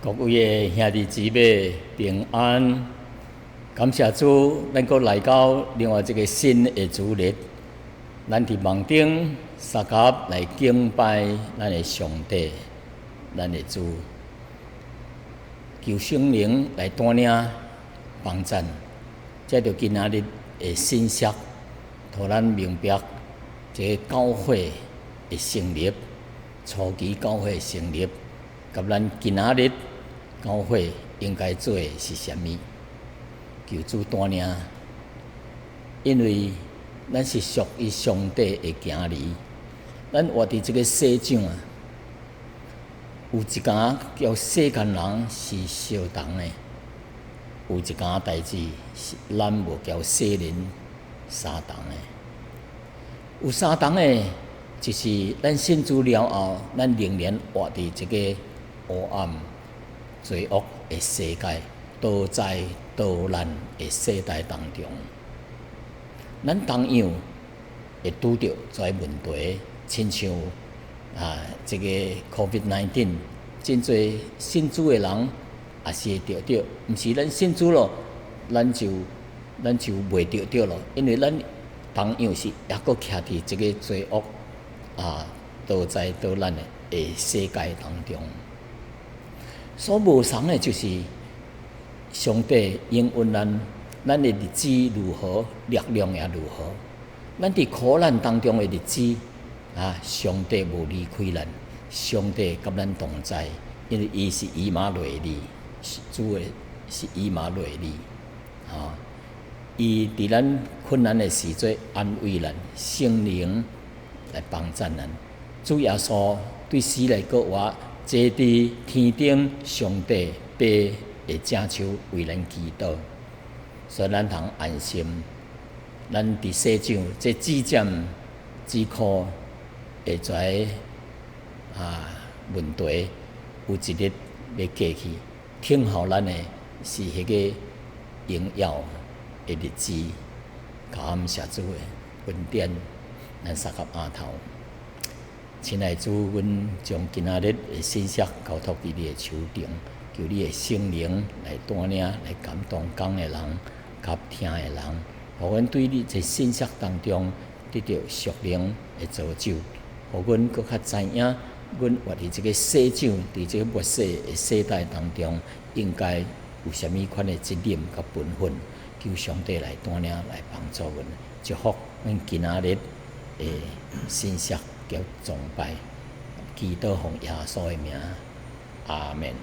各位的兄弟姊妹平安，感謝主，咱閣來到另外一個新的主日，咱佇網頂相佮來敬拜咱的上帝，咱的主，求聖靈來帶領幫贊，藉著今仔日的信息，予咱明白這个教會的成立，初期教會的成立，佮咱今仔日教會應該做的是啥物？求主帶領，因為咱是屬於上帝的囝兒，咱活佇這个世上啊，有一工佮世間人是相同的，有一工代誌是咱無佮世人相同的。有相同的，就是咱信主了後，咱仍然活佇這个黑暗、罪惡的世界、多災多難的世代當中，咱同樣會拄著這个問題，親像啊，這个 COVID-19，真濟信主的人也是會著著，毋是咱信主咯，咱就袂著著咯，因為咱同樣是猶閣徛佇這个罪惡啊、多災多難的世界當中。所無仝的就是上帝應允咱，咱的日子如何，力量也如何。咱佇苦難當中的日子啊，上帝無離開咱，上帝佮咱同在，因為伊是以馬內利，主的是以馬內利，啊，伊佇咱困難的時陣安慰咱，聖靈來幫贊咱。主耶穌對死來閣活，坐佇天頂上帝爸的正手為咱祈禱，所以咱通安心。咱佇世上這至暫之苦的這个問題，有一日欲過去，等候咱的是彼个榮耀的日子。感謝主的恩典，咱相佮囥頭。親愛的主，阮將今仔日的信息交託佇你的手中，求你的聖靈來帶領、來感動講的人、佮聽的人，予阮對你這信息當中得著屬靈的造就，予阮閣較知影，阮活佇這个世上，佇這个末世的世代當中，應該有啥物款的責任佮本分，求上帝來帶領、來幫助阮，祝福阮今仔日的信息。佮崇拜，祈禱奉耶穌的名，阿們。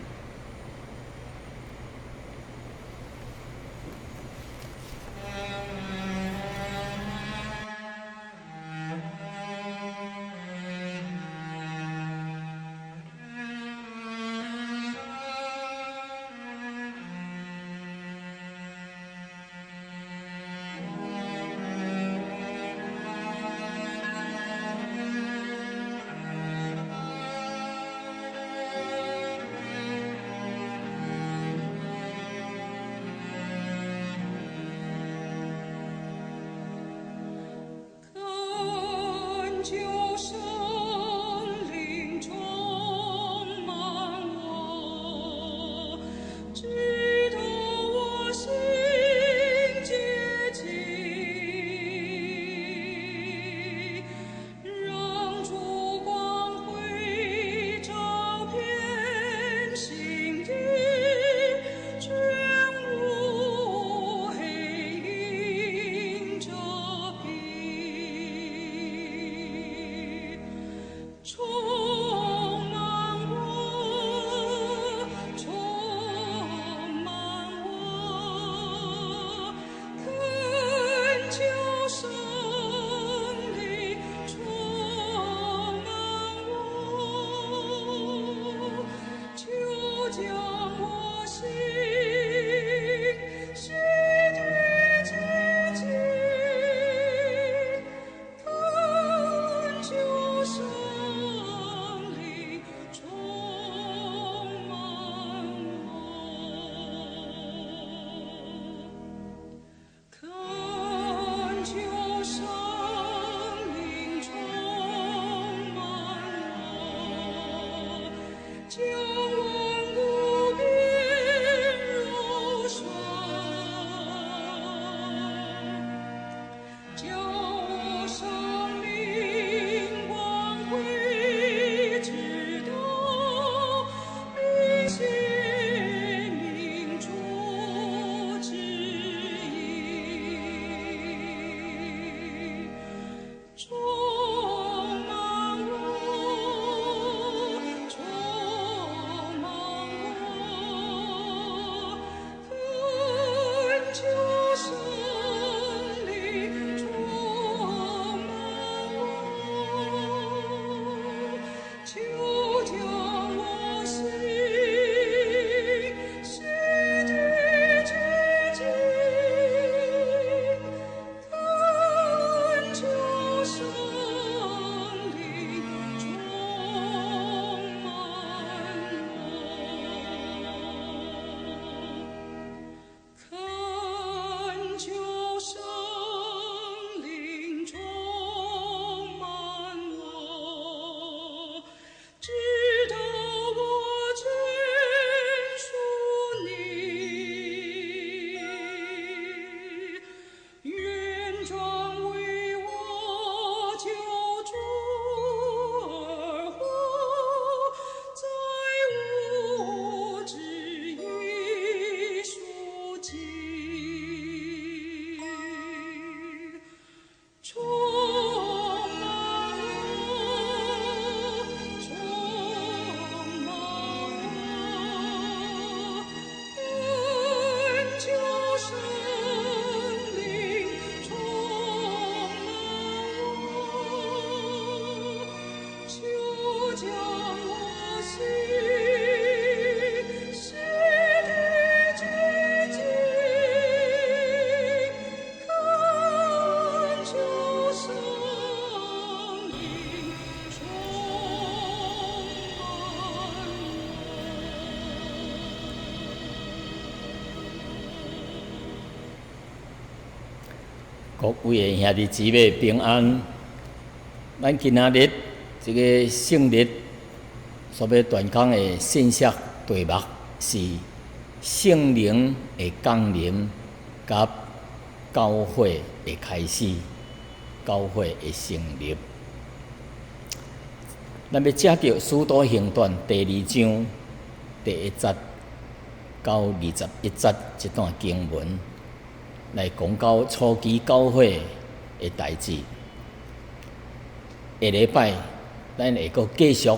各位的兄弟姊妹平安。咱今仔日這个聖日所欲傳講的信息題目是聖靈的降臨佮教會的開始，教會的成立。咱欲藉著《使徒行傳》第二章第一節到21節這段經文，來講到初期教會的代誌。下禮拜咱會閣繼續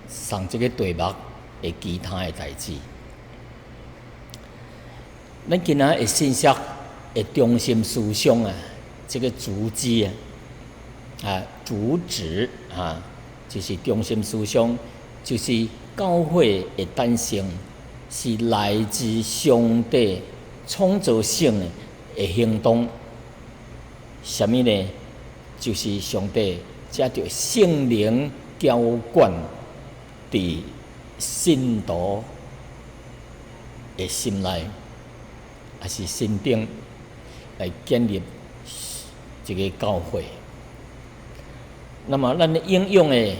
上這个題目的其他的代誌。咱今仔的信息的中心思想啊，這个主旨啊，主旨啊，就是中心思想，就是教會的誕生是來自上帝創造性的行動。啥物呢？就是上帝藉著聖靈澆灌佇信徒的心內，抑是心頂來建立這个教會。那麼，咱應用的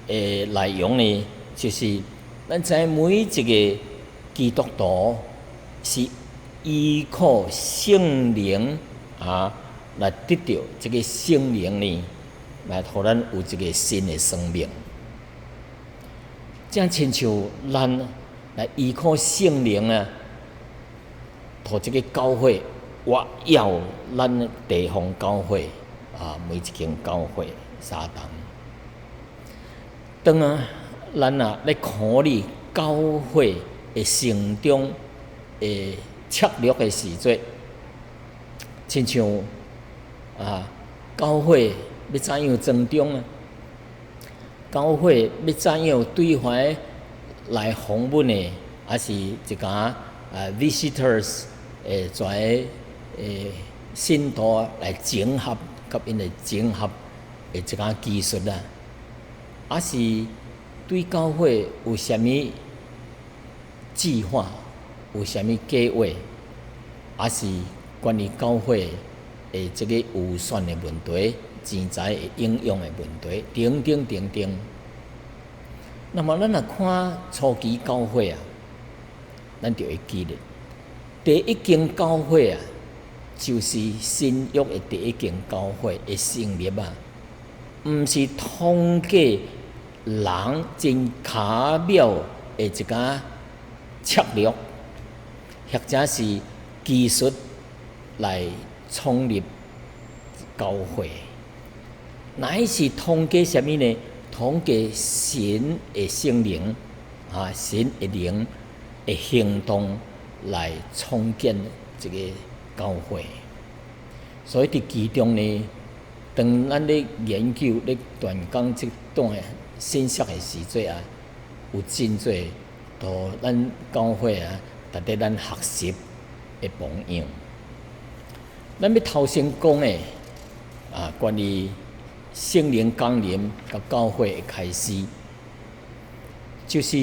內容呢，就是咱知影每一个基督徒是依靠聖靈啊，來得著這个聖靈呢，來予咱有一个新的生命。正親像咱來依靠聖靈啊，予這个教會活躍咱地方教會啊，每一間教會相同。當啊，咱啊咧考慮教會的成長的策略的時陣，親像啊，教會欲怎樣增長啊？教會欲怎樣對外來訪問的，抑是一寡啊 visitors 會跩信徒來整合，佮𪜶來整合的一寡技術啊，抑是對教會有啥物計劃，有啥物計劃，抑是關於教會的這个預算的問題、錢財的應用的問題，等等等等。那麼，咱若看初期教會啊，咱就會記得，第一間教會啊，就是新約的第一間教會的成立啊，毋是通過人真巧妙的一寡策略，或者是技術來創立教會，乃是通過啥物呢？通過神的聖靈啊，神的靈的行動來創建這个教會。所以佇其中呢，當咱咧研究咧傳講這段信息的時陣啊，有真濟予咱教會啊，值得咱學習的榜樣。咱欲頭先講的啊，關於聖靈降臨佮教會的開始，就是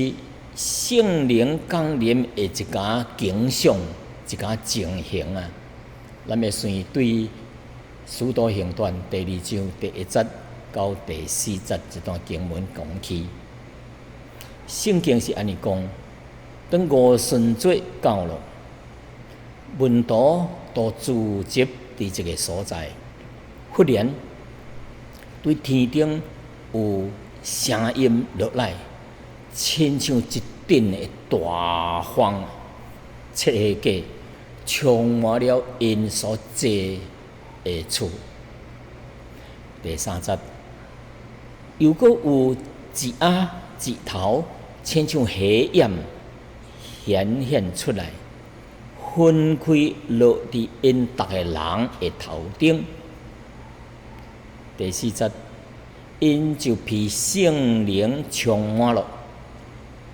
聖靈降臨的一寡景象、一寡情形啊。咱欲先對《使徒行傳》第二章第一節到第四節這段經文講起。聖經是按呢講：當五旬節到了，門徒都聚集佇一个所在，忽然對天頂有聲音落來，親像一陣的大風，切過，充滿了𪜶所坐的厝。第三節，又閣有一仔舌頭，親像火焰顯現出來，分開落佇𪜶逐个人的頭頂。第四節，𪜶就被聖靈充滿了，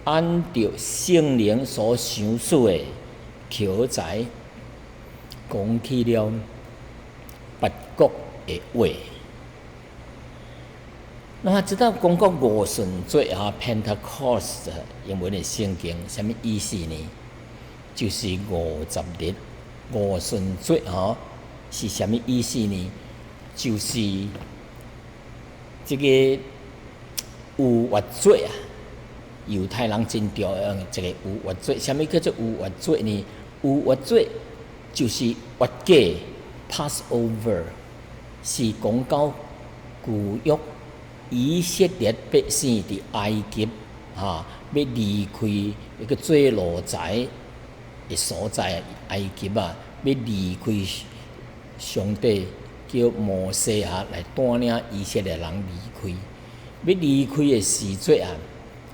按著聖靈所賞賜的口才，講起了別國的話。那這段講到五旬節啊，Pentecost 英文的聖經，啥物意思呢？就是50日。五旬節吼是啥物意思呢？就是這個逾越節啊，猶太人真重要一個逾越節。啥物叫做逾越節呢？逾越節就是越過 Passover，是講到舊約以色列百姓佇埃及哈，欲離開一個做奴才的所在，埃及啊，欲離開，上帝叫摩西啊來帶領以色列人離開。欲離開的時陣啊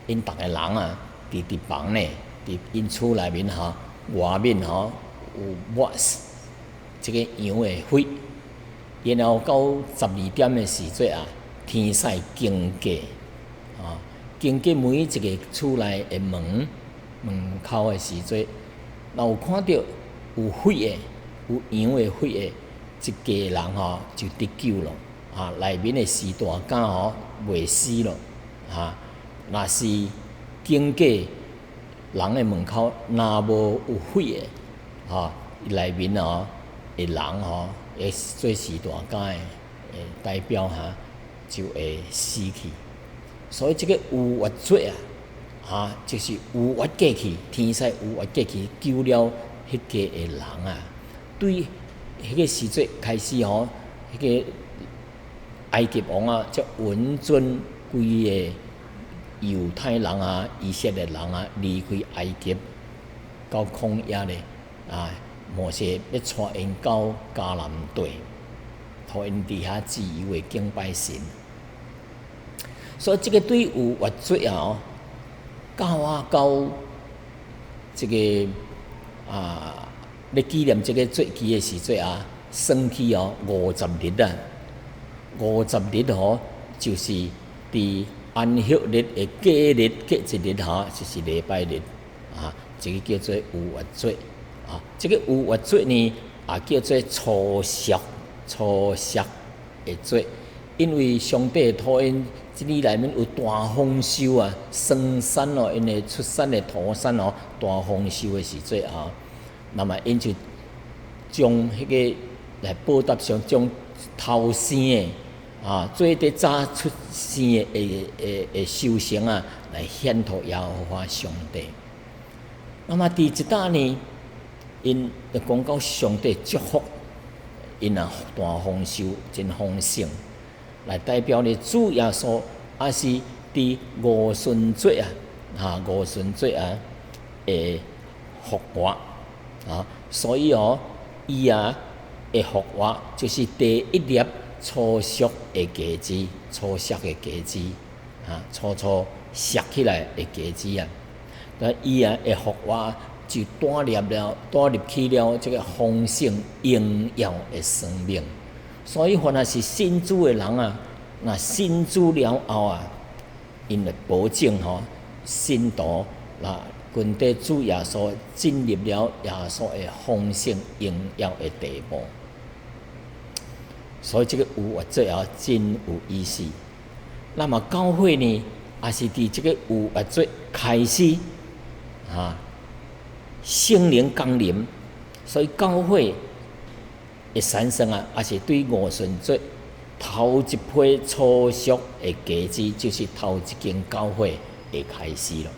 ，𪜶逐个人啊，佇房呢，佇𪜶厝內面吼，外面吼有抹這个羊的血，然後到12點的時陣啊，天使經過，啊，經過每一个厝內的門口的時陣，若有看著有血的，有羊的血的，這家人吼就得救了，啊，內面的序大囝吼袂死咯，啊，若是經過人的門口，若無有血的，吼，內面吼的人吼，會做序大囝的代表哈，就會死去。所以這個逾越節啊，啊，就是逾越過去，天使逾越過去，救了彼家的人啊。對彼個時陣開始吼，彼個埃及王啊，才允准規个猶太人啊、以色列人啊離開埃及到曠野咧啊，摩西欲帶𪜶到迦南地，予𪜶佇遐自由的敬拜神。所以這個對逾越節啊，到啊到這個啊，咧紀念這個節期的時陣啊，算起哦五十日啊，五十日吼，就是佇安息日的隔日隔一日吼，就是禮拜日啊，這個叫做逾越節啊。這個逾越節呢，也叫做初熟初熟的節，因為上帝予𪜶這年內面有大豐收啊，生產哦，𪜶的出產的土產哦，大豐收的時陣啊，那麼𪜶就將彼個來報答上，將頭生的啊，最佇早出生的收成啊，來獻予耶和華上帝。那麼佇這搭呢，𪜶就講到上帝祝福，𪜶啊大豐收，真豐盛，來代表咧主耶穌，也是佇五旬節啊，哈五旬節啊會復活啊，所以哦，伊啊會復活，就是第一粒初熟的果子，初熟的果子，啊，初初熟起來的果子啊，那伊啊會復活，就帶入了，帶入去了這個豐盛榮耀的生命。所以，凡若是信主的人啊，若信主了後啊，𪜶會保證吼，信徒若跟綴主耶穌進入了耶穌的豐盛榮耀的地步。所以這個逾越節啊，真有意思。那麼教會呢，也是佇這個逾越節開始啊，聖靈降臨，所以教會的產生啊，也是對五旬節頭一批初熟的果子，就是頭一間教會的開始咯。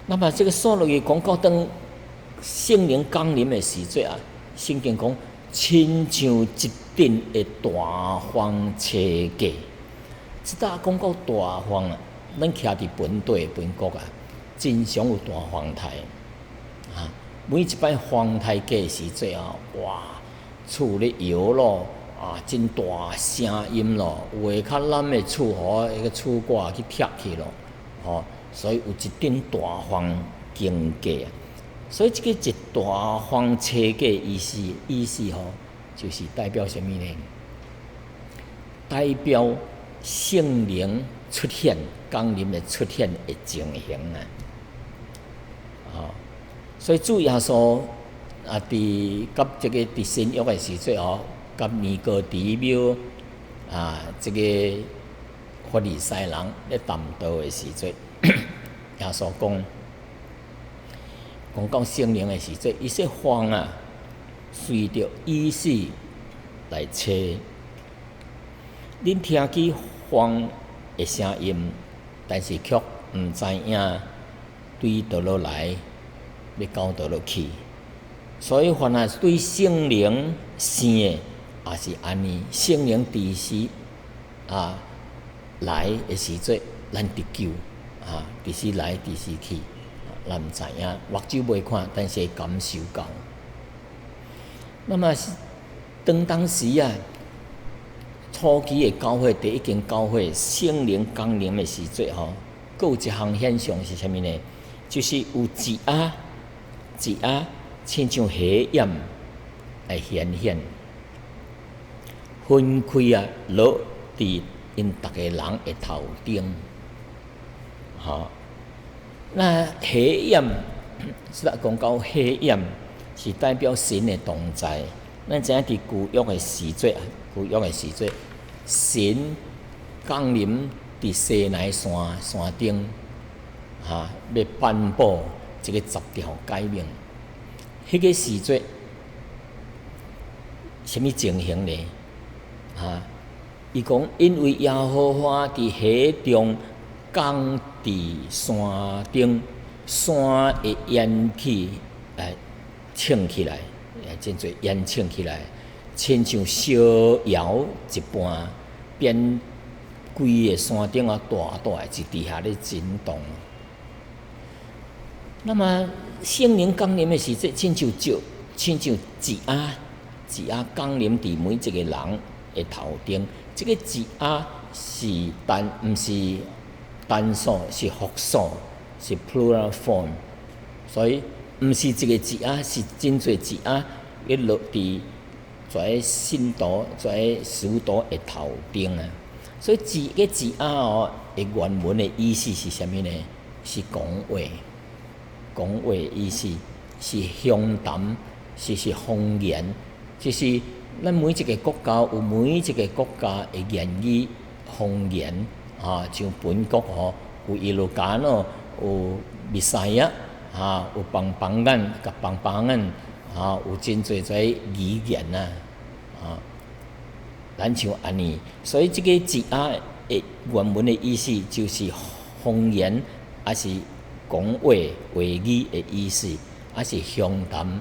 那麼這個所落去講到當聖靈降臨的時陣啊，聖經講親像一陣的大風吹過。這搭講到大風啊，咱徛佇本地本國啊，真常有大風颱啊！每一擺風颱過的時陣啊，哇，厝咧搖咯，啊，真大聲音咯，有的較懶的厝吼，彼個厝蓋去拆去咯，吼，所以有一陣大風經過啊。所以這個一大風吹過意思吼，就是代表啥物呢？代表聖靈出現、降臨的出現的情形啊！哦，所以主耶穌啊，佇佮這個佇新約的時陣吼，佮尼哥底母啊，這個法利賽人咧談道的時陣，耶穌講，講到聖靈的時陣，伊說風啊，隨著意思來吹。恁聽見風的聲音，但是卻毋知影對佗落來，欲到佗落去。所以凡係對聖靈生的，也是按呢。聖靈佇時啊來的時陣，咱得救啊！佇時來，佇時去，咱毋知影，目睭袂看，但是會感受到。那麼當當時啊，初期的教會，第一間教會聖靈降臨的時陣吼，閣有一項現象是啥物呢？就是有一仔一仔親像火焰來顯現，分開啊，落佇𪜶逐个人的頭頂，吼。那火焰是來講到火焰是代表神的同在。咱知影佇舊約的時節，舊約的時節，神降臨佇西奈山山頂，哈，欲頒布這个十條誡命。彼个時節，啥物情形呢？哈，伊講因為耶和華佇火中降佇山頂，山的煙氣來衝起來，真濟煙衝起來，親像燒窯一般，變規个山頂啊，大大的一佇遐咧震動。那麼聖靈降臨的時陣，親像石，親像一仔一仔降臨佇每一個人的頭頂。這个一仔是單，毋是單數，是複數，是 plural form。所以毋是一個一仔，是真濟一仔，伊落佇這信徒、這使徒的頭頂啊。所以一个一仔哦，的原文的意思是啥物呢？是講話。講話意思是鄉談，是方言，就是咱每一个國家有每一個國家的言語方言啊，像本國吼有伊羅加諾，有比賽亞，啊，有邦邦眼佮邦邦眼，啊，有真濟這語言啊，啊，咱像按呢，所以這个一仔的原文的意思就是方言，抑是講話話語的意思，抑是鄉談，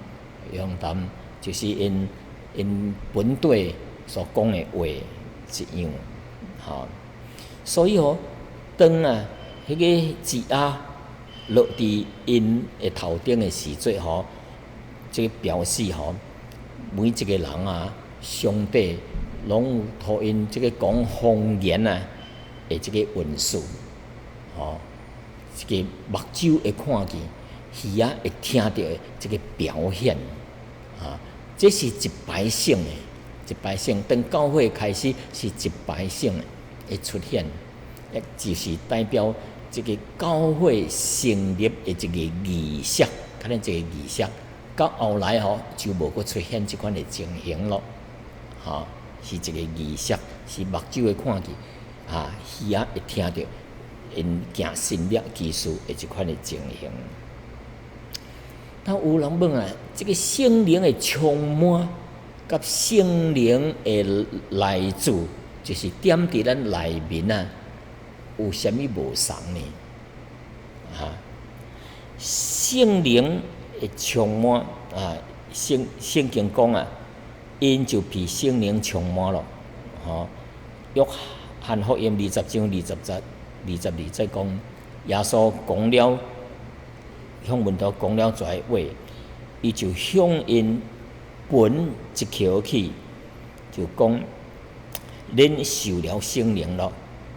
鄉談就是𪜶𪜶本地所講的話一樣，吼。所以吼，當啊，彼个一仔落佇𪜶的頭頂的時陣吼，這个表示吼，每一個人啊，上帝攏有予𪜶這个講方言啊的這個恩賜，吼。這个目睭會看見，耳仔會聽著的這个表現，啊，這是一擺性的，一擺性。當教會開始是一擺性的出現，也就是代表這个教會成立的一个儀式，可能這个儀式，到後來吼就無閣出現這款的情形咯，吼，是一个儀式，是目睭會看見，啊，耳仔會聽著。𪜶行神蹟奇事的這款的情形，但有人問啊，這个聖靈的充滿，佮聖靈的內住，就是踮佇咱內面啊，有啥物無仝呢？啊，聖靈的充滿啊，聖聖經講啊，𪜶就被聖靈充滿了，吼，約翰福音20章20節。22節講，耶穌講了，向門徒講了這話，伊就向𪜶噴一口氣，就講：恁受了聖靈咯。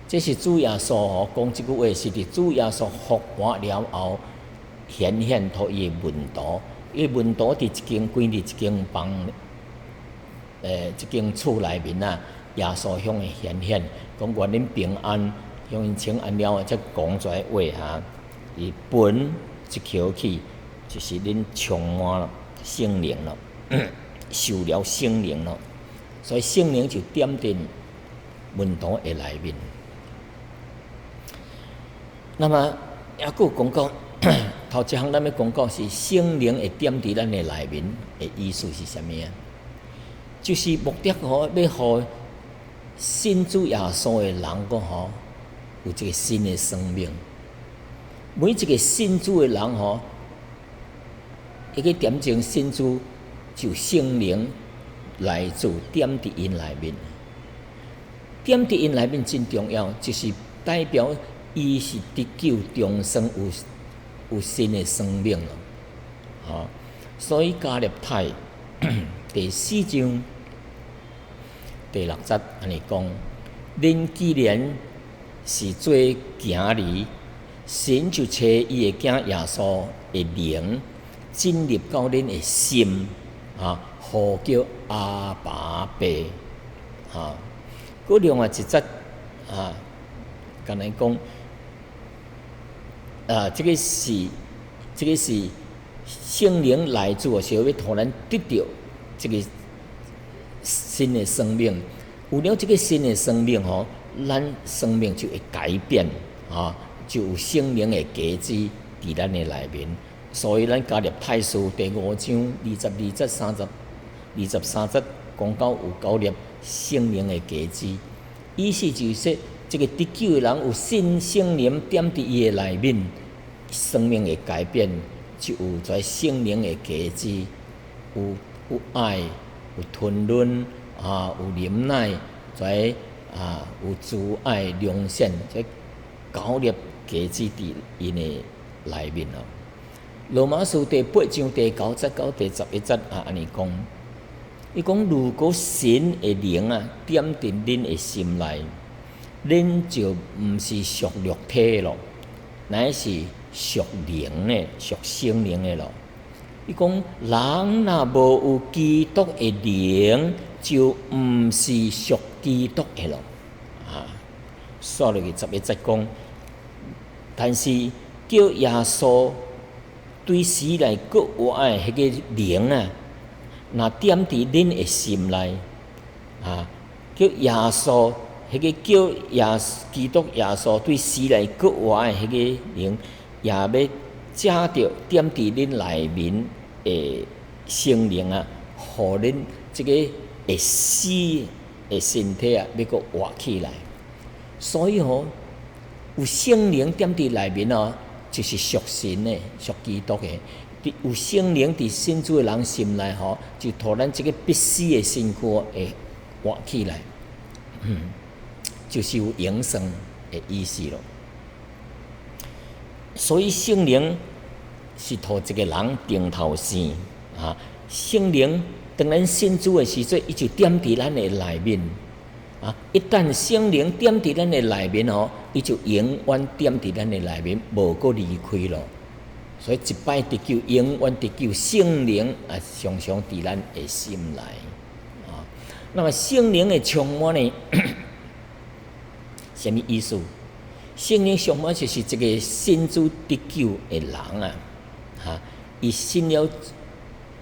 這是主耶穌吼講這句話，是佇主耶穌復活了後顯現予伊的門徒。伊門徒佇一間關佇一間房，一間厝內面啊，耶穌向𪜶顯現，講願恁平安。向𪜶請安了後，才講這話哈。伊噴一口氣，就是恁充滿了聖靈了，受了聖靈了，所以聖靈就踮佇門徒的內面。那麼，猶閣有講到，頭一項咱欲講到是聖靈會點佇咱的內面的意思是啥物啊？就是目的吼，欲予信主耶穌的人講吼，有一個新的生命。每一個信主的人吼，一個點鐘信主，就聖靈來做點佇𪜶內面。點佇𪜶內面真重要，就是代表伊是得救重生有新的生命咯。吼，所以加拉太第四章第六節按呢講：恁既然是做囝兒，神就差伊的囝耶穌的靈進入到恁的心，啊，呼叫阿爸父，啊。閣另外一節啊，敢若講，啊，這個是聖靈來做時候，欲予咱得著這個新的生命。有了這個新的生命吼，咱生命就會改變，啊，就有聖靈的果子佇咱的內面。所以咱加拉太書第五章22節23節講到有九粒聖靈的果子，意思就是說，這個得救的人有新聖靈點佇伊的內面，生命會改變，就有這聖靈的果子，有愛，有吞忍，啊，有忍耐，這啊有慈愛、良善，這九粒果子佇𪜶的內面哦。羅馬書第八章第九節到第11節啊，按呢講。伊講，如果神的靈啊點佇恁的心內，恁就毋是屬肉體咯，乃是屬靈的、屬聖靈的咯。伊講，人若無有基督的靈，就毋是屬基督的咯。啊，煞落去十一節講，但是叫耶穌對死來閣活的彼個靈啊，若點佇恁的心內，啊，叫耶穌，彼個叫耶基督耶穌對死來閣活的彼個靈，也欲藉著點佇恁內面的聖靈啊，予恁這個會死的身體啊，欲閣活起來。所以吼，有聖靈點佇內面哦，就是屬神的、屬基督的。有聖靈佇信主的人心內吼，就予咱這個必死的身軀會活起來，就是有永生的意思咯。所以聖靈是予一個人重頭生啊。聖靈當咱信主的時陣，伊就點佇咱的內面啊。一旦聖靈點佇咱的內面吼，伊就永遠點佇咱的內面，無閣離開咯。所以一擺得救，永遠得救，聖靈啊，常常佇咱的心內啊。那麼聖靈的充滿呢？啥物意思？聖靈充滿就是一個信主得救的人啊，哈！伊信了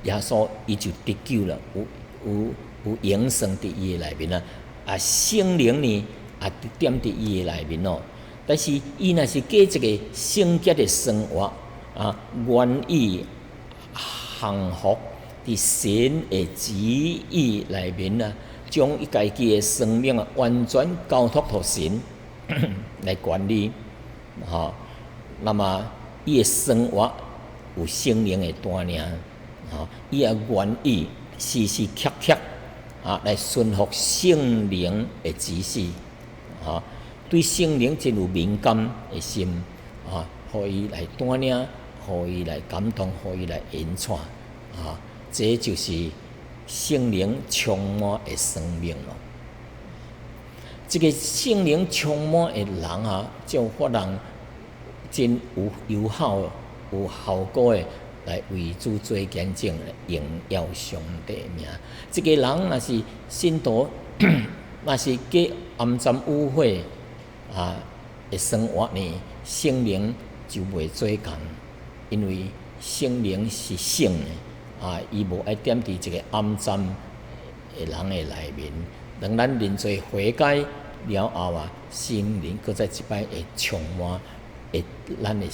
耶穌，伊就得救了，有永生佇伊的內面啊。啊，聖靈呢，也點佇伊的內面哦。但是伊若是過一個聖潔的生活，啊，願意降服佇神的旨意內面啊，將伊家己的生命啊，完全交託予神來管理，吼。那麼伊的生活有聖靈的帶領，吼，伊也願意時時刻刻啊來順服聖靈的指示，吼，對聖靈真有敏感的心，啊，予伊來帶領，予伊來感動，予伊來引帶，啊，這就是聖靈充滿的生命咯。這個聖靈充滿的人啊，就法人真有有效、有效果的來為主做見證，榮耀上帝名。這個人若是信徒，若是過骯髒污穢啊的生活呢，聖靈就袂做工，因為聖靈是聖的啊，伊無愛點佇這個骯髒的人的內面。當咱認罪悔改了後啊，聖靈閣再一擺會充滿會咱的。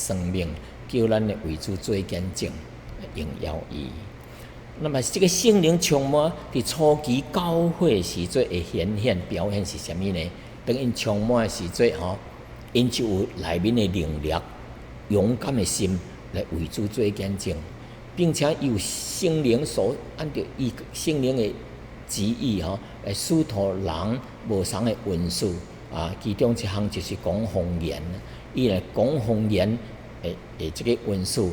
生命，叫咱的為主做見證，榮耀伊。那麼這个聖靈充滿佇初期教會時陣會顯現表現是啥物呢？當𪜶充滿的時陣吼，𪜶就有內面的能力、勇敢的心來為主做見證，並且有聖靈所按著伊聖靈的旨意吼，來使徒人無仝的恩賜啊，其中一項就是講方言，伊來講方言的這个恩賜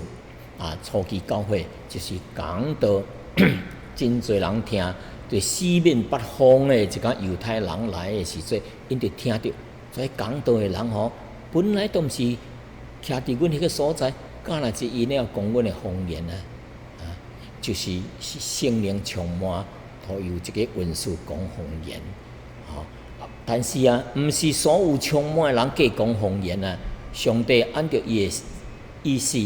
啊，初期教會就是講到真濟人聽，對四面八方的一寡猶太人來的時陣，𪜶就聽著，所以講道的人吼，本來都毋是徛佇阮彼个所在，敢若是𪜶咧講阮的方言啊，啊，就是聖靈充滿，予有這个恩賜講方言，吼。但是啊，毋是所有充滿的人計講方言啊。上帝按著伊的意思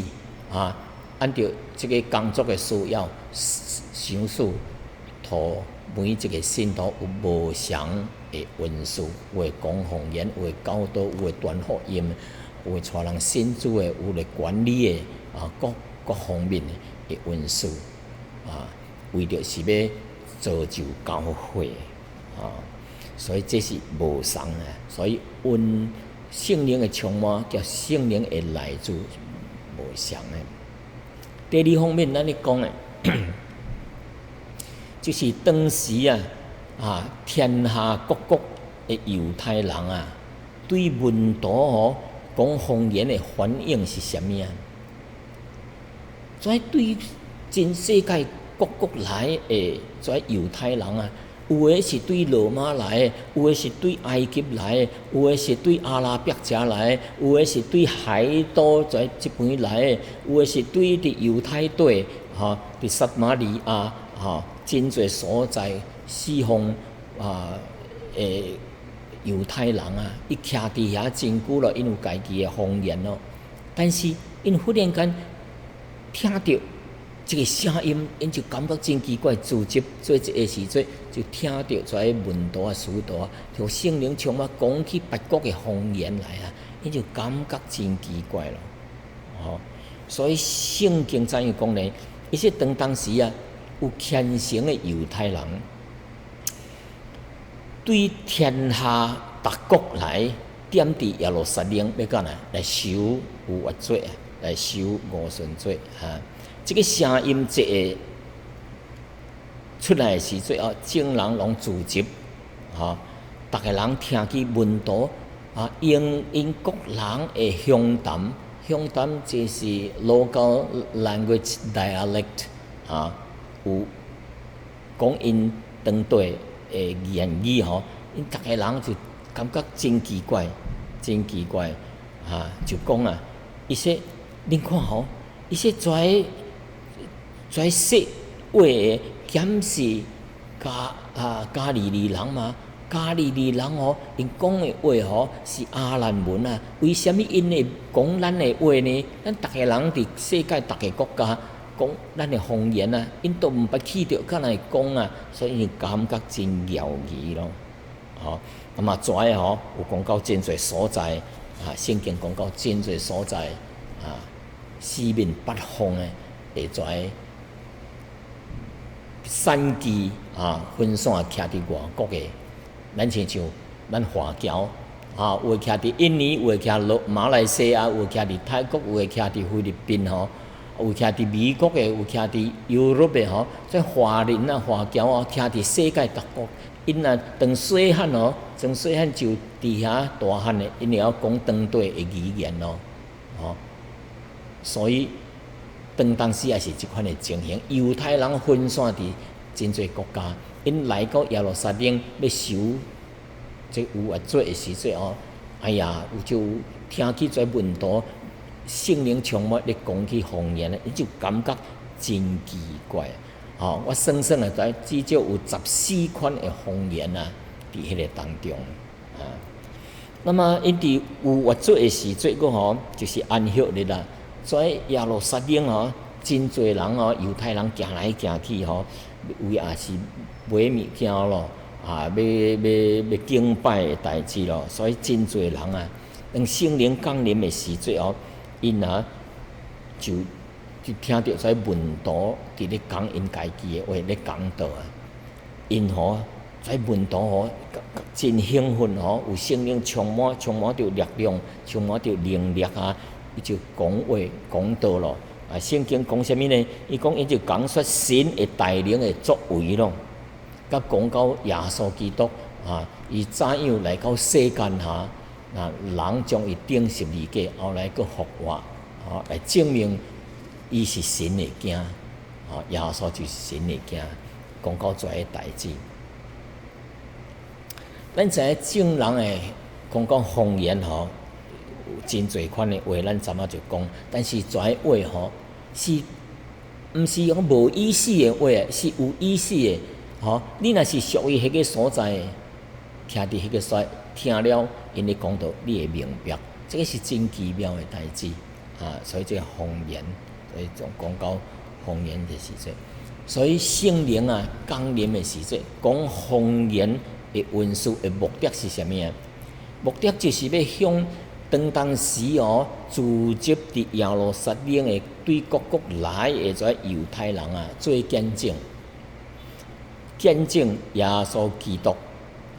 啊，按著這个工作的需要，賞賜予每一个信徒有無仝的恩賜，有的講方言，有的教導，有的傳福音，有的帶人信主的，有的管理的，啊，各各方面的恩賜，啊，為著是欲造就教會，啊，所以這是無仝的，所以恩聖靈的充滿，佮聖靈的來自無仝的。第二方面，咱咧講的，就是當時啊，啊，天下各國的猶太人啊，對門徒吼講方言的反應是啥物啊？所以對全世界各國來的這猶太人啊，有的是對羅馬來的，有的是對埃及來的，有的是對阿拉伯遮來的，有的是對海島這這邊來的，有的是對佇猶太地吼，佇撒瑪利亞吼，真濟所在四方啊的猶太人啊，伊徛佇遐真久咯，𪜶有家己的方言咯。但是𪜶忽然間聽著這个聲音，𪜶就感覺真奇怪。聚集做一个時陣，就聽著這門徒啊、使徒啊，就聖靈充滿講起別國的方言來啊，𪜶就感覺真奇怪咯。吼，所以聖經怎樣講呢？伊說當當時啊，有虔誠的猶太人，對天下逐國來踮佇耶路撒冷，欲幹啥？來守逾越節啊，來守五旬節啊。這个聲音一个出來的時陣哦，眾人攏聚集，吼，逐个人聽見門徒啊，用𪜶各人的鄉談，鄉談就是 local language dialect 啊，有講𪜶當地的言語吼，𪜶逐个人就感覺真奇怪，真奇怪，啊，就講啊，伊說，恁看吼，伊說遮遮說話的，敢是加啊加利利人嗎？加利利人哦，𪜶講的話吼是亞蘭文啊，為啥物𪜶會講咱的話呢？咱逐个人佇世界逐个國家講咱的方言啊，𪜶都毋捌去著，敢若會講啊，所以𪜶感覺真訝異咯。吼，那麼遮的吼有講到真濟所在啊，聖經講到真濟所在啊，四面八方的會遮散居啊，分散徛佇外國的，咱親像咱華僑啊，有的徛佇印尼，有的徛羅馬來西亞，有的徛佇泰國，有的徛佇菲律賓吼，有徛佇美國的，有徛佇歐羅的吼，這華人啊、華僑啊，徛佇世界各國，𪜶啊當細漢哦，從細漢就佇遐大漢的，𪜶會曉講當地的語言咯，吼，所以當當時也是這款的情形，猶太人分散佇真濟國家，𪜶來到耶路撒冷欲守這逾越節的時陣哦，哎呀，有就聽起這門徒聖靈充滿咧講起方言咧，𪜶就感覺真奇怪。吼，我算算啊，至少有14款的方言啊，佇彼个當中啊。那麼𪜶佇逾越節的時陣，閣吼就是安息日啦。所以耶路撒冷吼，真濟人哦，猶太人行來行去吼，有也是買物件咯，啊，欲敬拜的代誌咯，所以真濟人啊，當聖靈降臨的時陣哦，𪜶 𪜶啊就聽著這門徒佇咧講𪜶家己的話咧講道啊，𪜶吼這門徒吼真興奮吼，有聖靈充滿，充滿著力量，充滿著能力啊！伊就講話講道咯。啊，聖經講啥物呢？伊講𪜶就講說神的大能的作為咯，佮講到耶穌基督啊，伊怎樣來到世間哈？啊，人將伊釘十字架，後來閣復活，啊，來證明伊是神的囝，啊，耶穌就是神的囝，講到這个代誌。咱知影眾人的講講方言吼，有真濟款的話，咱昨仔就講，但是這个話吼，是毋是講無意思的話，是有意思的，吼。你若是屬於彼个所在，徛佇彼个所在，聽了𪜶咧講道，你會明白，這个是真奇妙的代誌啊！所以這个方言，所以講講到方言的時陣，所以聖靈啊降臨的時陣，講方言的恩賜的目的是啥物啊？目的就是欲向當當時哦，聚集佇耶路撒冷的對各國來的這猶太人啊，做見證，見證耶穌基督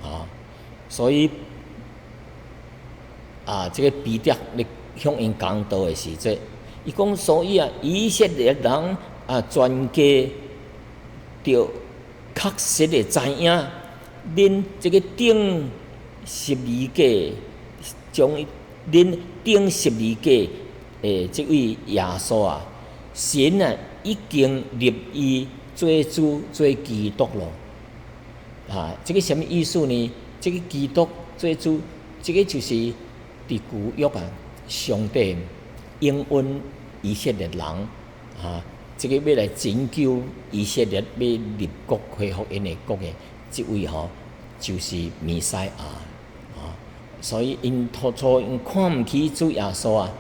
啊，所以啊，這个彼得咧向𪜶講道的時陣，伊講所以啊，以色列人啊，全家著確實會知影，恁這个釘十字架，將恁釘十字架的這位耶穌啊，神啊已經立伊做主做基督咯。啊，這个啥物意思呢？這个基督做主，這个就是佇舊約啊，上帝應允以色列人啊，這個欲來拯救以色列，欲立國恢復𪜶的國的這位吼，就是彌賽亞啊。所以𪜶初初𪜶看毋起主耶穌啊，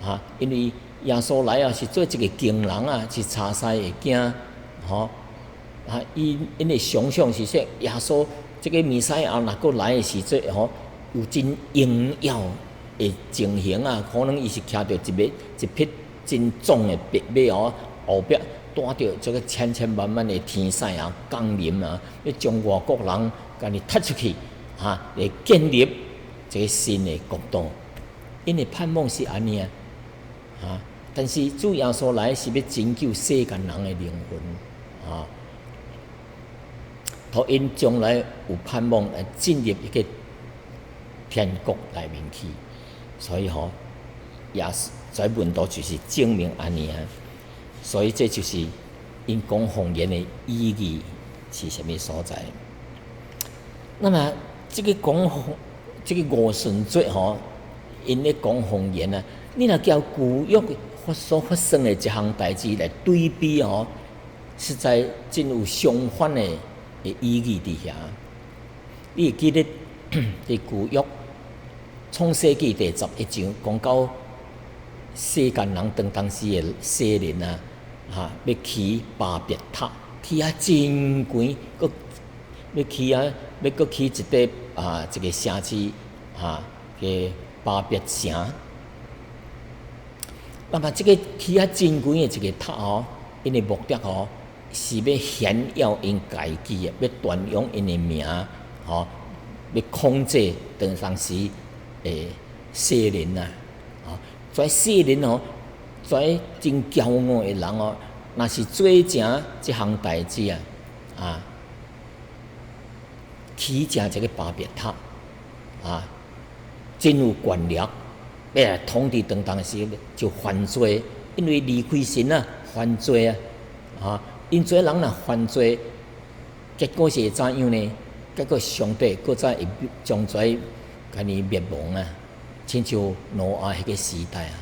啊，因為耶穌來啊是做一个工人啊，是柴師的囝，吼啊，伊𪜶的想象是說，耶穌這个彌賽亞若閣來的時陣吼，有真榮耀的情形啊，可能伊是騎著一馬一匹真壯的白馬哦，後壁帶著這个千千萬萬的天使啊降臨啊，欲將外國人共伊踢出去，啊，來建立這个新的國度。𪜶的盼望是按呢啊，啊！但是主耶穌來是欲拯救世間人的靈魂，啊！予𪜶將來有盼望來進入一个天國內面去，所以吼，也是這門徒就是證明按呢啊，所以這就是𪜶講方言的意義是啥物所在。那麼這个講這个五旬節吼，𪜶咧講方言啊，你若交舊約所發生的這項代誌來對比吼，實在真有相反的意義佇遐。你會記得佇舊約創世紀第11章講到世間人當當時的世人啊，哈，欲起巴別塔，起啊真懸，閣欲起啊，欲閣起一個啊，一個城市啊，個巴別城。那麼這个起啊真懸的一個塔哦，𪜶的目的哦，是欲顯耀𪜶家己的，欲傳揚𪜶的名，吼，欲控制當當時的世人啊，吼，這世人哦，這真驕傲的人哦，若是做成這項代誌啊，啊，起成這个巴別塔，啊，真有權力，欲來統治當當時就犯罪，因為離開神啊，犯罪啊，啊，𪜶這人若犯罪，結果是會怎樣呢？結果上帝閣再會將這共伊滅亡啊，親像挪亞彼個時代啊。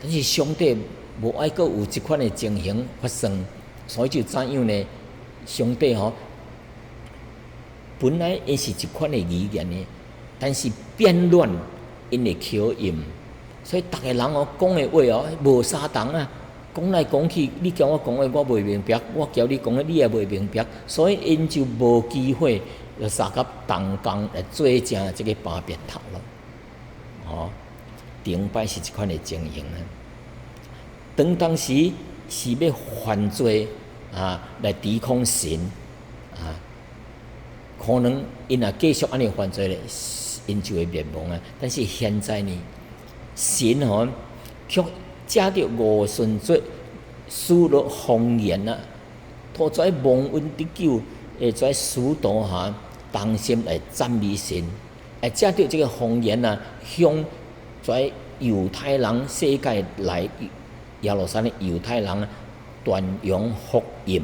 但是上帝無愛閣有這款的情形發生，所以就怎樣呢？上帝吼，本來𪜶是一款的語言呢，但是變亂𪜶的口音，所以逐个人哦講的話哦無相同啊，講來講去，你共我講的我袂明白，我共你講的你也袂明白，所以𪜶就無機會就相佮同工來做成這个巴別塔咯。哦，頂擺是這款的情形啊。當當時是欲犯罪啊，來抵抗神啊，可能𪜶若繼續按呢犯罪咧，𪜶就會滅亡啊。但是現在呢，神吼卻藉著五旬節使落方言啊，予遮蒙恩得救的遮使徒哈同心來讚美神，會藉著這个方言啊，向遮猶太人世界來耶路撒冷猶太人啊傳揚福音。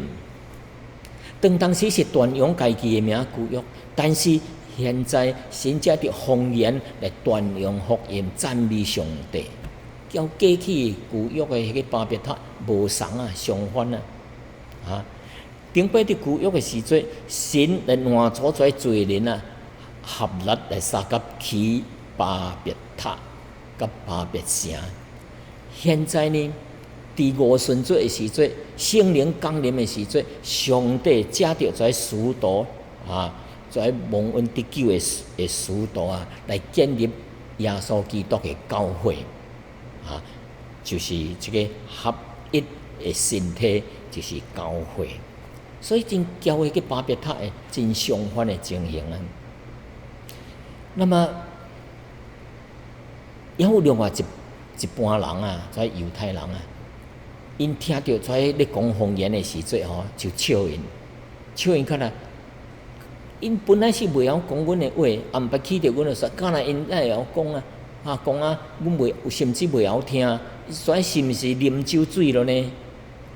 當當時是傳揚家己的名舊約，但是現在神藉著方言來傳揚福音，讚美上帝。較過去舊約的彼个巴別塔無仝啊，相反啊，啊，頂擺佇舊約的時陣，神來攔阻遮罪人啊，合力來相佮起巴別塔佮巴別城。現在呢，佇五旬節的時陣，聖靈降臨的時陣，上帝藉著遮使徒啊，遮蒙恩得救的使徒啊，來建立耶穌基督的教會。啊，就是這个合一的身體，就是教會。所以真教會佮巴別塔的真相反的情形啊。那麼，猶有另外一般人啊，遮猶太人啊，𪜶聽著遮咧講方言的時陣吼，就笑𪜶，笑𪜶看來，𪜶本來是袂曉講阮的話，也毋捌去著阮的所，敢若𪜶會曉講啊？啊，講啊，阮袂，甚至袂曉聽，所以是毋是啉酒醉了呢？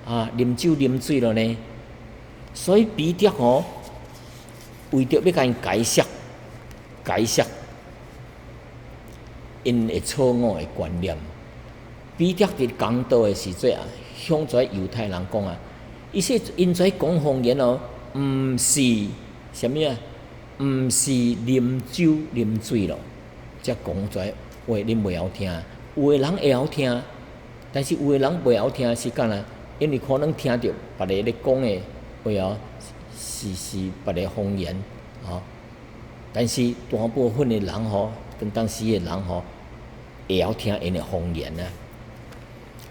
啊，啉酒啉醉了呢？所以彼得吼，為著欲共𪜶解釋，解釋𪜶的錯誤的觀念，彼得佇講道的時陣啊，向遮猶太人講啊，伊說𪜶遮講方言哦，毋是啥物啊？毋是啉酒啉醉咯，才講遮話，恁袂曉聽。有的人會曉聽，但是有的人袂曉聽，是敢若因為可能聽著別个咧講的話哦，是別个方言吼。但是大部分的人吼，當當時的人吼，會曉聽𪜶的方言啊。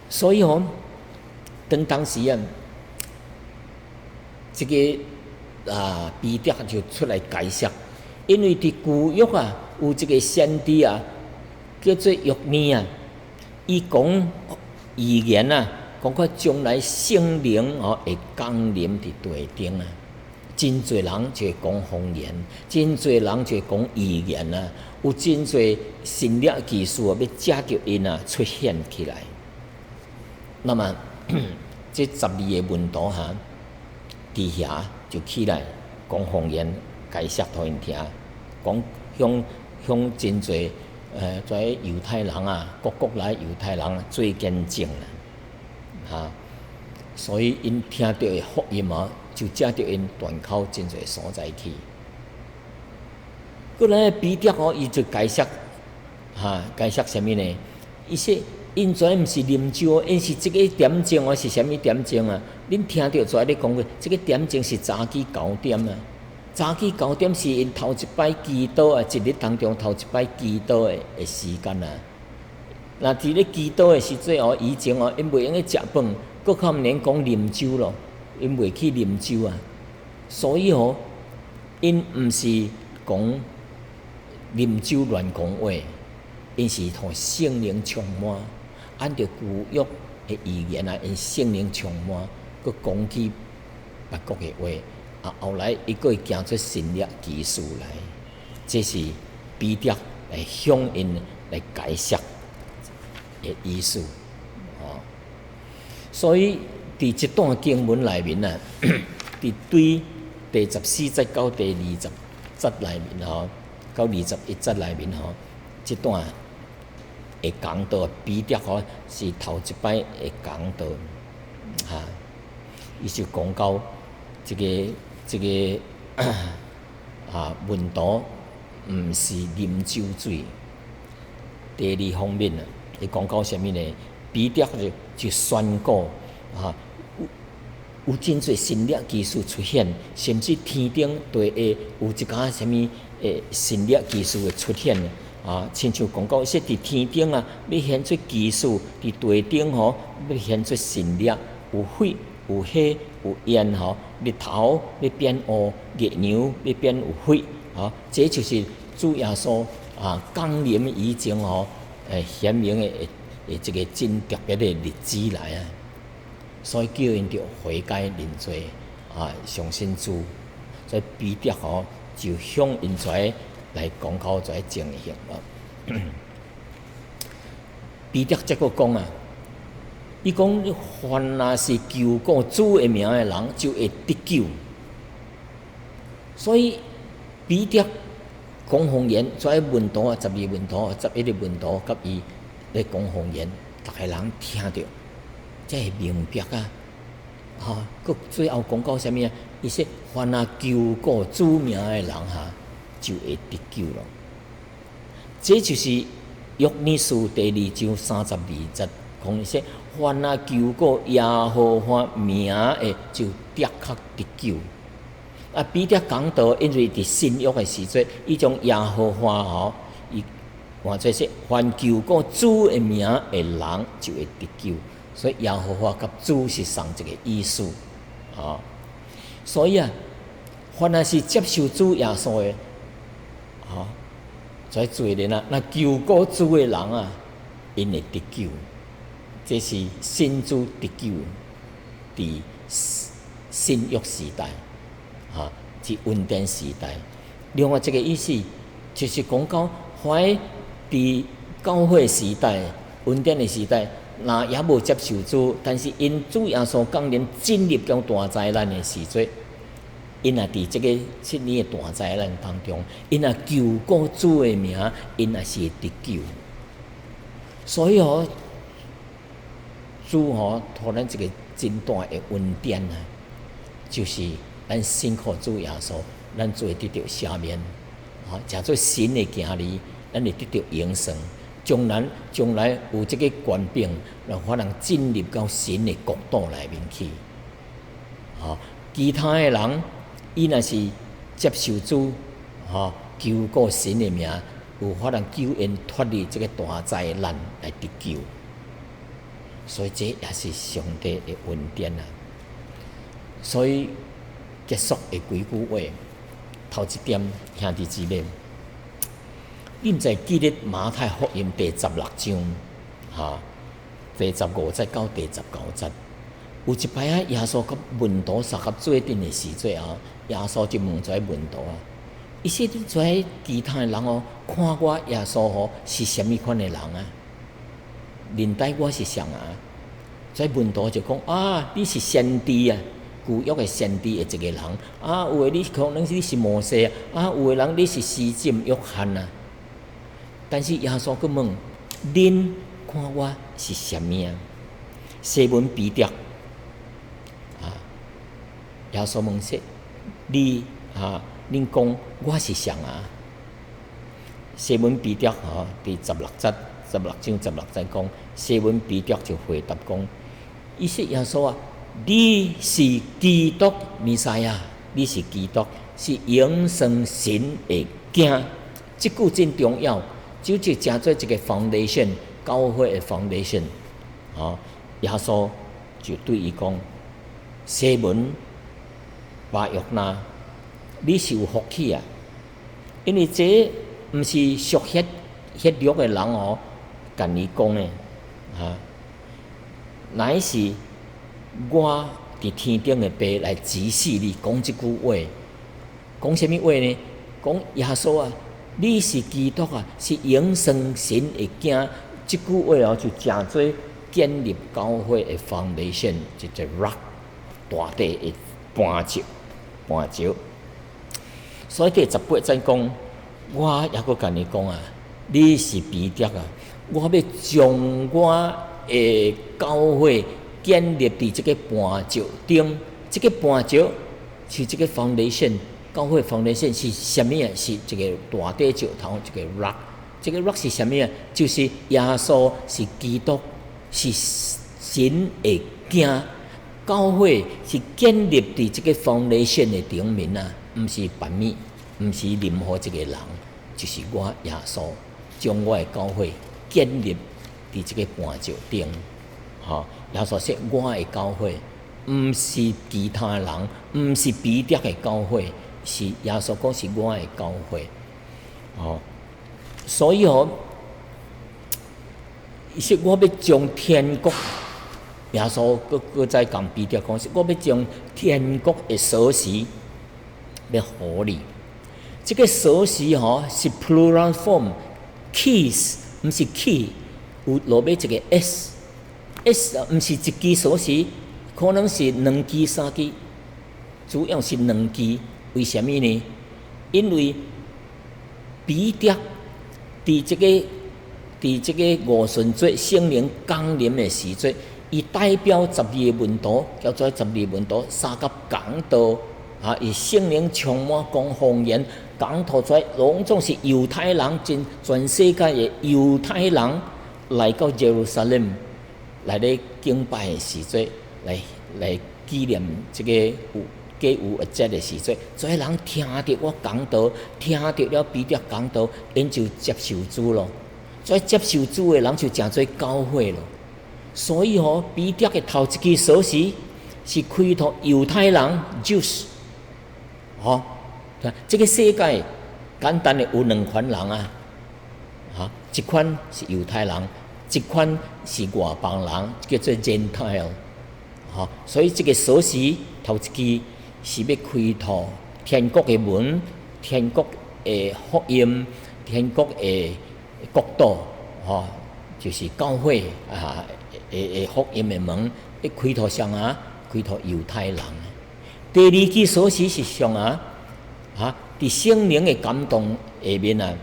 所以吼，當當時啊，這个啊彼得就出來解釋，因為佇舊約啊，有一個先知啊，叫做約珥啊，伊講預言啊，講看將來聖靈哦會降臨佇地頂啊，真濟人就會講方言，真濟人就會講預言啊，有真濟神蹟奇事啊，欲藉著𪜶啊出現起來。那麼，這十二个門徒哈，佇遐就起來講方言，解釋予𪜶聽，講向向真濟遮猶太人啊，各國來猶太人做見證啦，哈，所以𪜶聽著的福音啊，就藉著𪜶傳到真濟所在去。閣來彼得哦，伊就解釋，哈，解釋啥物呢？伊說𪜶遮毋是啉酒，𪜶是這个點鐘哦，是啥物點鐘啊？恁聽著遮咧講過，這个點鐘是早起9點啊。早起九點是𪜶頭一擺祈禱啊，一日當中頭一擺祈禱的時間啊。若佇咧祈禱的時陣哦，以前哦，𪜶袂用得食飯，閣較毋免講啉酒咯，𪜶袂去啉酒啊。所以吼，𪜶毋是講啉酒亂講話，𪜶是予聖靈充滿，按著舊約的預言啊，𪜶聖靈充滿，閣講起別國的話。啊，後來伊閣會行出神蹟奇事來，這是彼得來向𪜶來解釋的意思，哦。所以佇這段經文內面啊，佇對第14節到第20節內面吼，到21節內面吼，這段會講到彼得吼是頭一擺會講到，哈，伊就講到這个啊，門徒毋是啉酒醉。第二方面啊，伊講到啥物呢？彼得就宣告啊，有真濟神蹟奇事出現，甚至天頂地下有一寡啥物神蹟奇事會出現。啊，親像講到說佇天頂啊，欲顯出奇事；佇地頂吼，欲顯出神蹟，有火、有火、有煙吼，日頭欲變烏，月娘欲變有血，啊，這就是主耶穌啊降臨以前吼，顯明的這个真特別的日子來啊！所以叫𪜶著悔改認罪啊，相信主。所以彼得吼就向𪜶遮來講到這情形咯。彼得這閣講啊，伊講凡若是求告主的名的人，就會得救。所以彼得講方言，遮門徒啊，12門徒、11個門徒，佮伊咧講方言，逐个人聽著，才會明白啊！吼，閣最後講到啥物啊？伊說凡若求告主名的人哈，就會得救咯。這就是約翰書第二章32節講伊說，凡若求告耶和華名的，就的確得救。啊，彼得講道，因為佇新約的時陣，伊將耶和華吼，伊換做說，凡求告主的名的人就會得救。所以耶和華佮主是仝一个意思，啊，所以啊，凡若是接受主耶穌的，啊，遮罪人啊，若求告主的人啊，𪜶會得救，這是信主得救，佇新約時代，啊，是恩典時代。另外一个意思，就是講到凡佇教會時代、恩典的時代，若猶無接受主，但是𪜶主耶穌降臨進入到大災難的時陣，𪜶若佇這个七年的大災難當中，𪜶若求告主的名，𪜶也是會得救。所以吼，主吼，予咱一个真大的恩典啊，就是咱信靠主耶穌，咱就會得著赦免，吼，成做神的囝兒，咱會得著永生。將來將來有這个權柄，讓予人進入到神的國度內面去。吼，其他的人，伊若是接受主，吼，求告神的名，有法通救𪜶脫離這个大災難來得救。所以這也是上帝的恩典啊！所以結束的幾句話，頭一點兄弟姊妹。你毋知記得馬太福音第十六章，哈，第15節到第19節，有一擺啊，耶穌佮門徒相佮做陣的時陣啊，耶穌就問遮門徒啊，伊說你遮其他的人哦，看我耶穌吼是啥物款的人啊？認得我是誰啊？遮門徒就講啊，你是先知啊，舊約的先知的一个人啊，有的你可能你是摩西啊，啊，有的人你是施浸約翰啊。但是耶穌閣問：恁看我是啥物啊？西門彼得啊，耶穌問說：你啊，恁講我是誰啊？西門彼得吼，佇十六節、十六章十六節講，西門彼得就回答講：伊說耶穌啊，你是基督彌賽亞，你是基督，是永生神的囝。這句真重要。就成做一个 foundation，教會的 foundation，吼，耶穌就對伊講：西門巴約拿，你是有福氣啊！因為這毋是屬血血肉的人哦，共你講的，哈，乃是我佇天頂的爸來指示你講這句話，講啥物話呢？講耶穌啊！你是基督啊，是永生神的囝。這句話哦，就成做建立教會的 foundation，一個 rock 大塊的磐石，磐石。所以第18節講，我猶閣共你講啊，你是彼得啊，我欲將我的教會建立佇這个磐石頂，這个磐石是這个 foundation。教會 foundation 是啥物啊？是一个大塊石頭，一个 rock。這个 rock 是啥物啊？就是耶穌是基督，是神的囝。教會是建立佇這个 foundation 的頂面啊，毋是別物，毋是任何一个人，就是我耶穌。將我的教會建立佇這个磐石頂。吼，耶穌說我的教會，毋是其他人，毋是彼得的教會，是耶穌講是我的教會。吼，所以吼，伊說我欲將天國，耶穌閣閣再共彼得講，說我欲將天國的鎖匙欲予你。這个鎖匙吼是 plural form，keys，毋是 key，有落尾一個 s，s 毋是一支鎖匙，可能是兩支、三支，主要是兩支。為啥物呢？因為彼得佇這个五旬節聖靈降臨的時陣，伊代表十二个門徒，叫做十二門徒相佮講道，啊！伊聖靈充滿講方言，講吐出來，攏總是猶太人，真全世界的猶太人來到耶路撒冷來咧敬拜的時陣，來紀念這个有過逾越節的時陣，這人聽著我講道，聽著了彼得講道，𪜶就接受主咯。所以接受主的人就成做教會咯。所以吼，彼得的頭一支鎖匙是開予猶太人 Jews，吼，這个世界簡單的有兩款人啊，哈，一款是猶太人，一款是外邦人，叫做 Gentile，吼，所以這个鎖匙頭一支是欲開予天國的門，天國的福音，天國的國度，吼，就是教會啊，的福音的門，欲開予誰啊？開予猶太人。第二支鎖匙是啥啊？啊，佇聖靈的感動下面啊，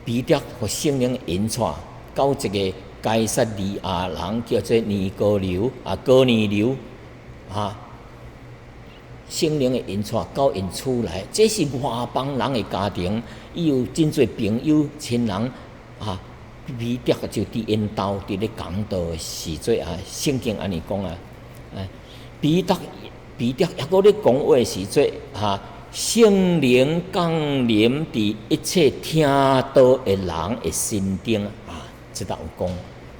彼得予聖靈引帶到一个該撒利亞人叫做尼哥流啊，哥尼流啊，聖靈的引帶到𪜶厝內，這是外邦人的家庭，伊有真濟朋友親人啊，彼得就佇𪜶兜佇咧講道的時陣啊，聖經按呢講啊，啊，彼得猶閣咧講話時陣，哈，聖靈降臨佇一切聽道的人的身頂啊，這搭有講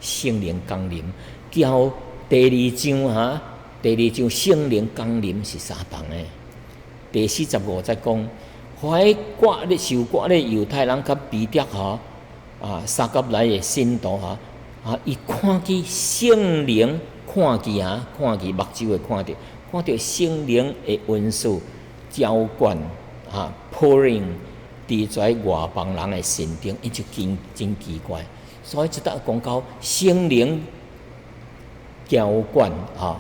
聖靈降臨，交第二章哈，第二章聖靈降臨是相同的。第45節講，凡割禮受割禮猶太人佮彼得吼啊，相佮來的信徒哈啊，伊看見聖靈，看見啊，看見目睭會看著，看著聖靈的恩賜澆灌啊，pouring 佇在外邦人的身頂，𪜶就真真奇怪。所以這搭講到聖靈澆灌啊，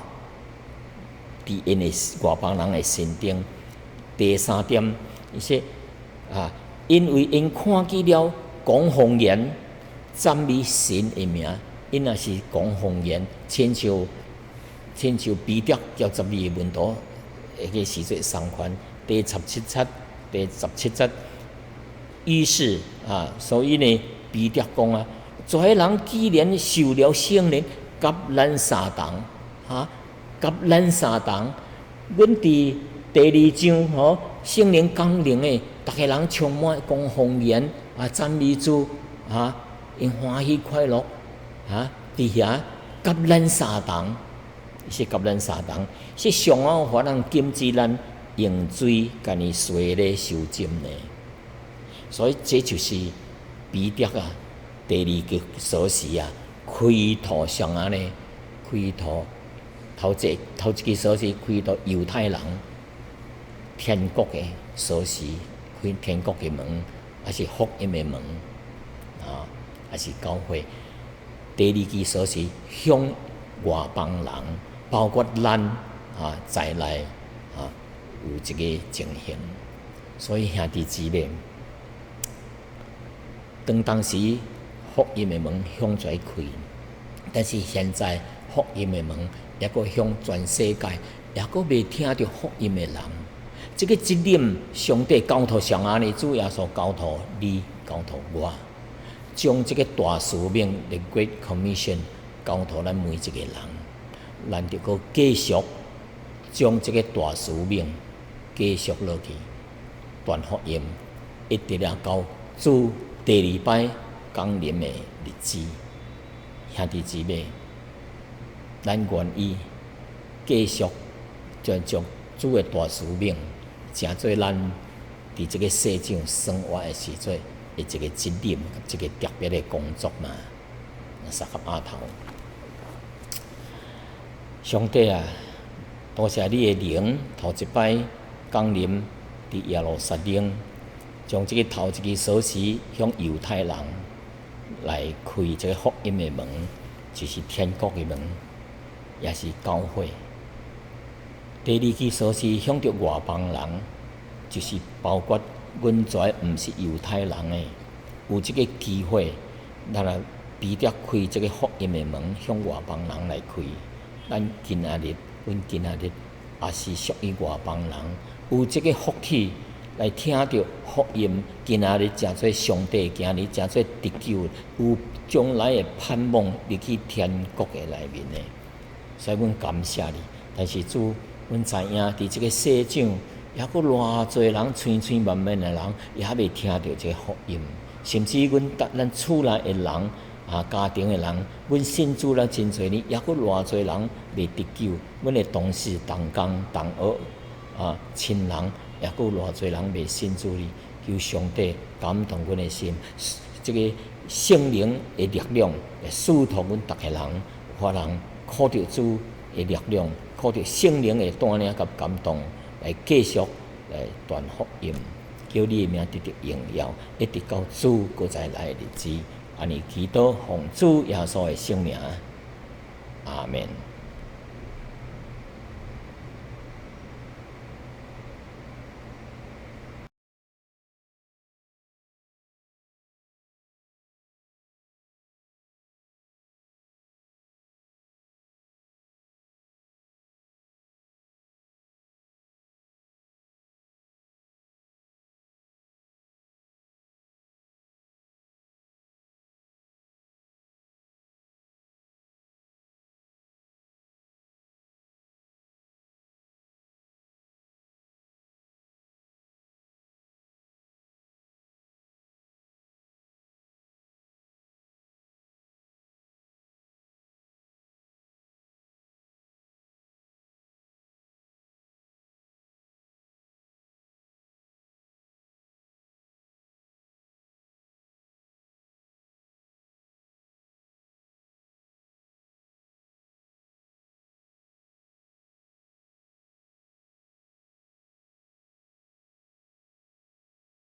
佇𪜶的外邦人的身頂。第三點，伊說啊，因為𪜶看見了講方言、讚美神的名，𪜶若是講方言，親像彼得佮十二个門徒，彼个時陣相款。第十七節，第十七節，於是啊，所以呢，彼得講啊，這彼人既然受了聖靈，佮咱相同，哈，佮咱相同。阮佇第二章吼，聖靈降臨的，逐个人充滿講方言啊，讚美主啊，𪜶歡喜快樂啊，佇遐佮咱相同，是佮咱相同，是上好予人禁止咱用水共伊洗禮受浸呢。所以這就是彼得啊，第二个鎖匙啊，開予啥呢？開予頭一支鎖匙開予猶太人天國的鎖匙，開天國的門，抑是福音的門啊，抑是教會。第二支鎖匙向外邦人，包括咱啊在內啊，有這个情形。所以兄弟姊妹，當時福音的門向遮開，但是現在福音的門猶閣向全世界，猶閣未聽著福音的人，這个責任上帝交託誰啊呢？主耶穌交託你，交託我，將這个大使命的 Great Commission 交託咱每一个人，咱著閣繼續將這个大使命繼續落去，傳福音，一直啊到主第二擺降臨的日子。兄弟姊妹，咱願意繼續將將主的大使命，成做咱佇這个世上生活的時陣的一个責任，一个特別的工作嘛。相佮阿頭，上帝啊，多謝你的靈頭一擺降臨佇耶路撒冷，將這个頭一支鎖匙向猶太人來開這个福音的門，就是天國的門，也是教會。第二支鎖匙向著外邦人，就是包括阮遮毋是猶太人的，有這个機會，咱來彼得開這个福音的門，向外邦人來開。咱今仔日，阮今仔日也是屬於外邦人，有這个福氣來聽著福音，今仔日成做上帝的囝兒，成做得救，有將來的盼望入去天國的內面的。所以阮感謝你。但是主，阮知影佇這个世上，猶閣偌濟人，千千萬萬的人，也猶未聽著這个福音，甚至阮咱厝內的人啊，家庭的人，阮信主了真濟年，猶閣偌濟人未得救。阮的同事、同工、同學啊，親人，猶閣偌濟人未信主哩。求上帝感動阮的心，這个聖靈的力量會賜予阮逐个人，有法通靠著主的力量，靠著聖靈的帶領佮感動，來繼續來傳福音，叫你的名得著榮耀，一直到主閣再來的日子。按呢祈禱，奉主耶穌的聖名，阿門。